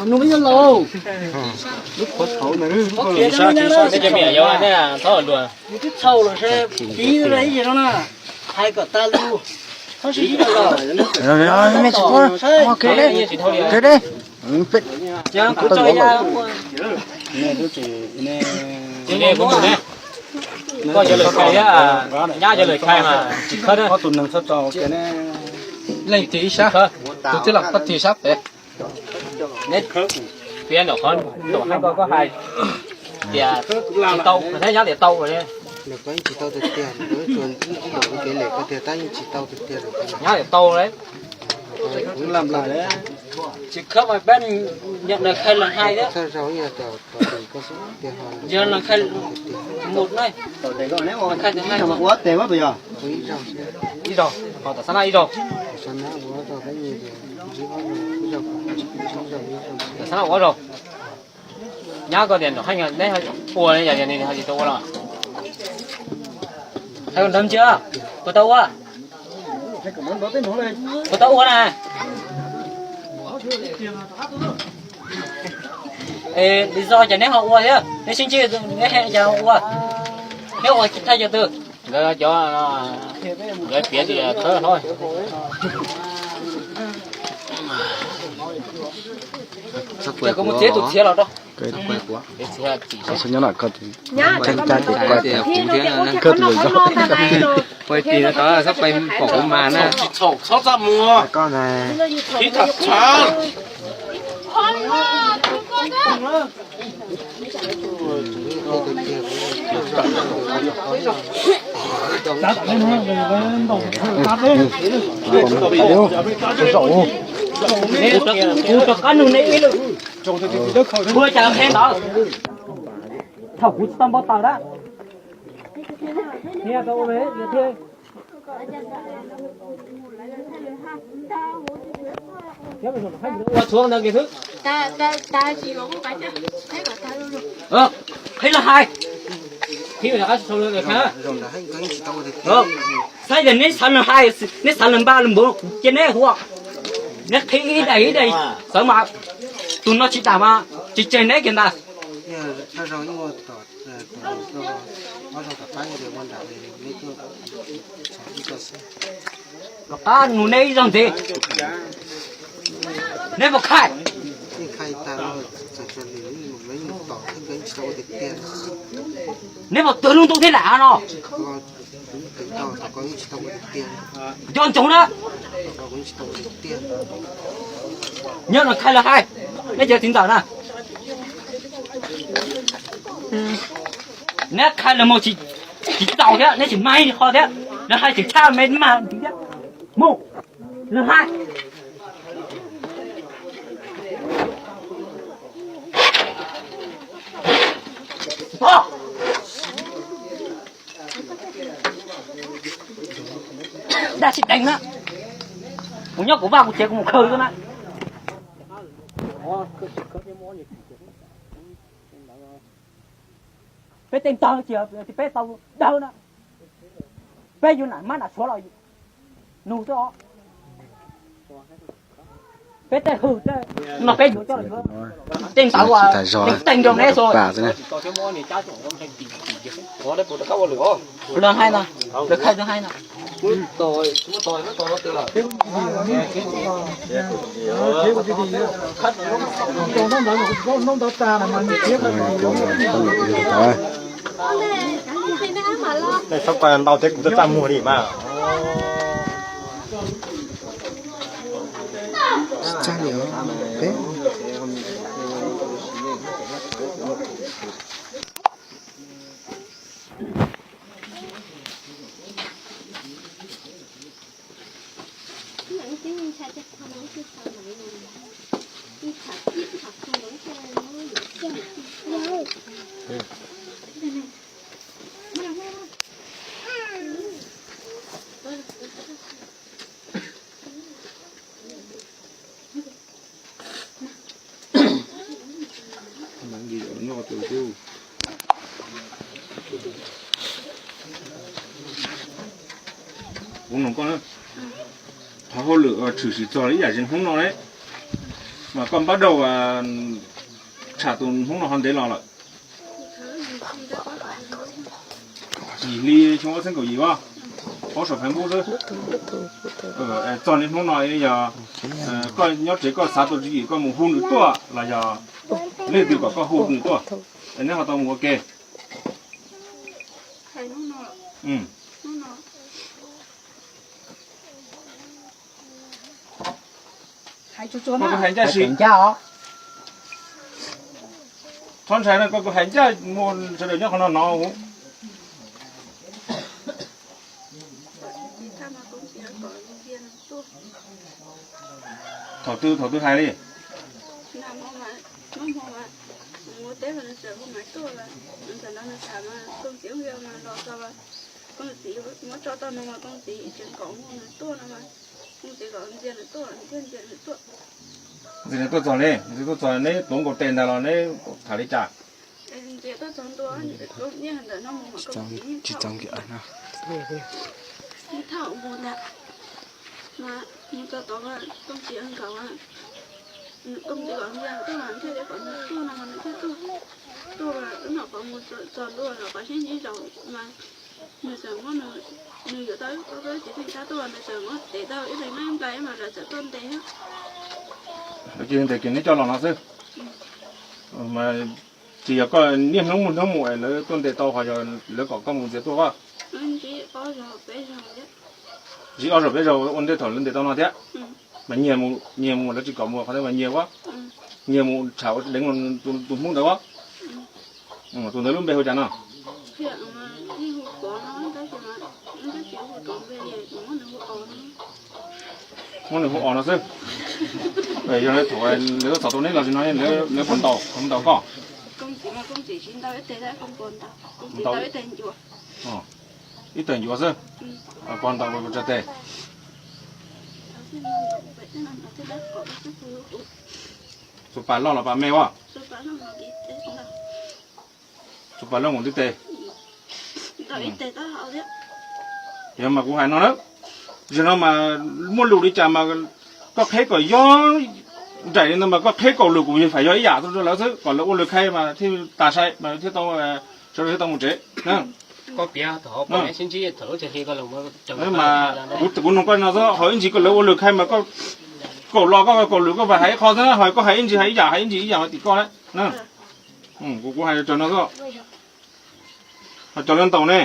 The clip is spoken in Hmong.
Nug ib zaug lauj. Lub qhov thaum na. Neb cov me nyuam yaus nej txhob luag. Yus twb txhaum lawm seb piv la ib yam no na. Hais kom tas lus. Txhob sib ib los. Kuv tso ya. Ces nej kuj mus ne. Koj cov lawm khai thiab, nyab cov lawm khai mas tsis khawb na. Leej twg ib sab, tus tij laug koj tig sab pem. Neb piav nram qhov nram hais koj, koj hais tias tsis tau, thiab nyab tias tau. Nws koj yeej tsis tau tiag tiag, tsuas ib los kuv kev lem koj tiag tab yeej tsis tau tiag tiag. Nyab tias tau lawm. Kuv lam lam tsis khawb mas peb nyuam nws khai los hais thiab. Txhaj zaug ib yam tias tom tim koj xwb tiag ho yog los khai mus na. Ua tes mas yog ib zaug, ho tom xab nab ib zaug. Tom xab nab ua zaug. Nyab koj tias nram hais neb ua yam tias nws ho tsis tau ua los. Hais nrov ntsia, puas tau ua? Puas tau ua na? Li zo ces neb ho ua thiab, neb sib ntsib neb he cas ho ua, neb ua thaj cov twg? Nkawd cov, nkawd piav tias khawb hlob. Ces kuv mus txiav tus txiav los rau. Koj tus lwm zaus. Ua tim no tod xab pais pom kuv mas na. Tsis txhaum txhob txaj muag. Koj na. Ib tham tshav. Kuv rov qab nug neb ib lwm, ua cas qhia ntawd? Thaum kuv tsis tau npau taws na. Ua tshuav ntawd kiag xwb. Qhib los hais. Qhib los hais. Saib tias neb xav los hais, neb xav los npaj los npav kuv cia neb ua. Neb qhib ib daim ib daim xwb mas tus no tsis dam mas tsis tseg neb kiag ntag. Rov qab nug neb ib zaug ntxiv. Neb puas khai? Neb puas twg lub ntuj thiab lam no? Nco ntsoov na. Nyob no khai los hais, neb cov txiv ntxawm na. Neb khai los mus tsis txaus thiab, neb tsis mag ib qho thiab, los hais tseem tshaj me mag ntxiv thiab. Mus, los hais. Dab tsis deev na. Kuv nyob kuv vaj kuv tsev kuv mus khaws xwb na. Peb tej ntawd tsis peb tau dawb na. Peb yuav nam mab nam suav los nug xwb os. Peb tej hwm tej no peb yuav coj los yuav. Tej ntawd uas teej rau neb xwb. Lawv hais no, lawv khai lawv hais no. Txhob ntau thiab kuv txaj muag li mas. Tsis txaj li os. Peb Qhov hauj lwm tshwm sim txog ib yam li hnub no ne. Mas koj npaj dua tsham tus hnub no ho ntev los lawm? Yim hli xyoo ob txhiab kaum yim as, paub saum Facebook xwb. Txog niaj hnub no yog koj nyob tsev koj xav tus tswv yim koj mus hu nws tuaj los yog leej twg kom koj hu nws tuaj, neb ho tau mus ua ke? Koj kuj hais ncaj si. Txhob ntshai no, koj kuj hais ncaj mus sawv daws nyob qhov no hnov. Thaum twg thaum twg hais li? Ntxiv nws tuaj txog li, ntxiv tuaj txog neb tuav nkaus tes ntag los neb tham li cas? Ces neb coj los no xwb. Tsis yog koj niaj hnub mus hnub mus es lawv tuaj ntes tau, ho yog lawv kom koj mus ntxias tuaj os? Ntsib ob zaug peb zaug ua ntej thaum lawv ntes tau no thiab. Mas nyiag mus, nyiag mus, lawv tsis kom mus qhov twg mas nyiag ua, nyiag mus tsham ua deev tus Hmoob ntawd ua. Tus ntawd lub npe hu cas no? Muab nws hu Os no xwb. Yog thaum lawv txom tau neb los sis no lawv puas ntaus, ntaus koj? Ib tawg ncuav xwb, puas ntaus puas tsav tes? Txus pas loj los pas me ua? Txus pas loj nkaus ntiaj teb. Yog mas kuv hais no na, zaum no mas muaj lus li cas mas koj qheb kom yob nraim li ntawd mas koj qheb kaum lwm kuv yeej fam yog ib yam rau lawv xwb, kom lawv ua lawv khai mas thiaj tas sai mas thiaj tau, sawv daws thiaj tau mus tsev. Mas kuv nug koj no xwb, ho ib ntsis koj lawv ua lawv khai mas koj kaum los koj kaum lwm koj fam hais ib qho xwb, ho koj hais ib ntsis hais ib yam hais ib ntsis ib yam tim koj na. Kuv kuv hais raws no xwb, ho cov lawv ntaus ne.